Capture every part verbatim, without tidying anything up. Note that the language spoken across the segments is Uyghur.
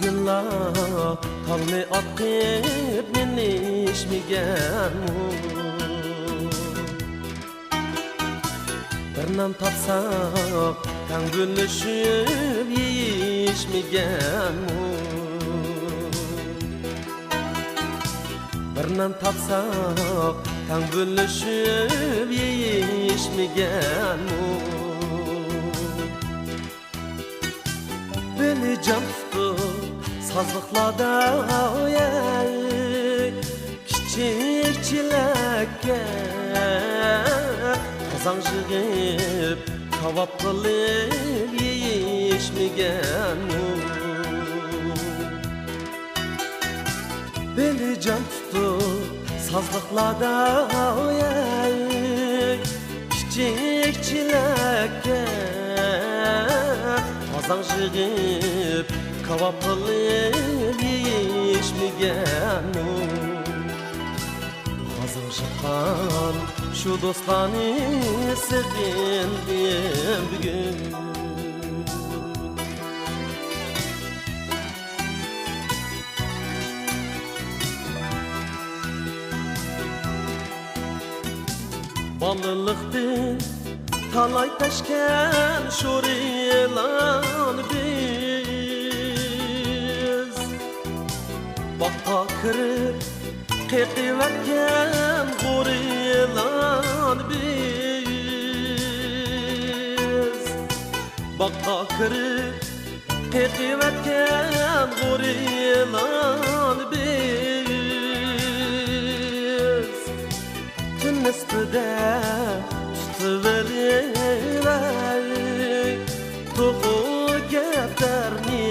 يىللار تالنى ئاتقىپ مىنىشمىگەنمۇ؟ بىر نان تاپساق تەڭ بۆلۈشۈپ يېيىشمىگەنمۇ؟ بىر نان تاپساق تەڭ بۆلۈشۈپ يېيىشمىگەنمۇ؟ بېلى جان تۇتۇپ سازلىقلاردا، ئەي، كىچىك چېلەككە قازاڭ يىغىپ، كاۋاپ قىلىپ يېيىشمىگەنمۇ؟ بېلى جان تۇتۇپ سازلىقلاردا، ئەي، كىچىك چېلەككە قازاڭ يىغىپ، كاۋاپ قىلىپ يېيىشمىگەنمۇ؟ غازاڭ يىغقان شۇ دوستلارنى سېغىندىم بۈگۈن. بالىلىقتىن تالاي تەشكەن شورىلان بىز، باغقا كىرىپ قېقىۋەتكەن غورىلان بىز، باغقا كىرىپ قېقىۋەتكەن غورىلان بىز، تۈن نىسپىدە تۇتۇۋېلىۋەي توخۇ كەپتەرنى،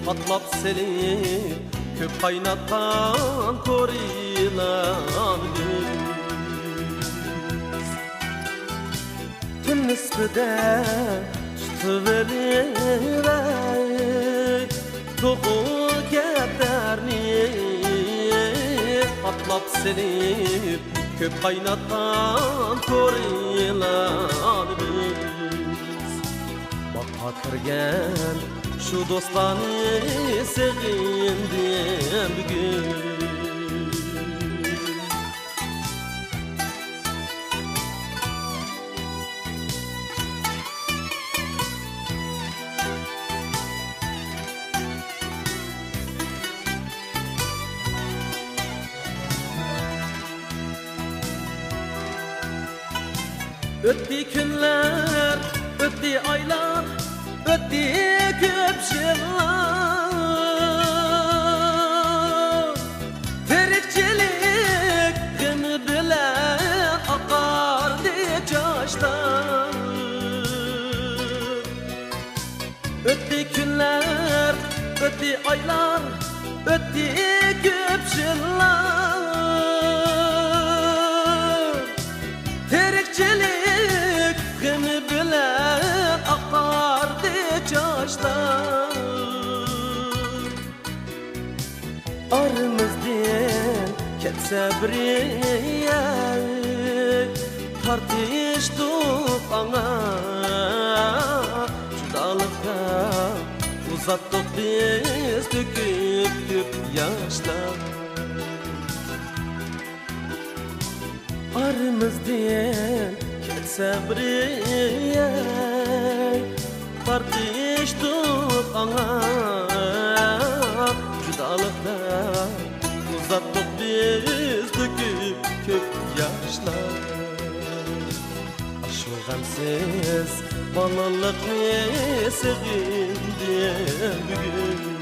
پاتلاپ سېلىپ كۆپ قايناتقان كورىلان بىز. تۈن نىسپىدە تۇتۇۋېلىۋەي توخۇ كەپتەرنى، پاتلاپ سېلىپ كۆپ قايناتقان كورىلان بىز. باغقا كىرگەن شۇ دوستلارنى سېغىندىم بۈگۈن. ئۆتتى كۈنلەر، ئۆتتى ئايلار، ئۆتتى كۆپ يىللار. تىرىكچىلىك غېمى بىلەن ئاقاردى چاچلار. ئۆتتى كۈنلەر، ئۆتتى ئايلار، ئۆتتى كۆپ يىللار. تىرىكچىلىك غېمى بىلەن ئاقاردى چاچلار. ئارىمىزدىن كەتسە بىرى، تارتىشتۇق ئاڭا جۇدالىقتا، ئۇزاتتۇق بىز تۆكۈپ كۆپ ياشلار. ئارىمىزدىن كەتسە بىرى، تارتىشتۇق ئاڭا جۇدالىقتا، ئۇزاتتۇق بىز تۆكۈپ كۆپ ياشلار. ئاشۇ غەمسىز بالىلىقنى سېغىندىم بۈگۈن.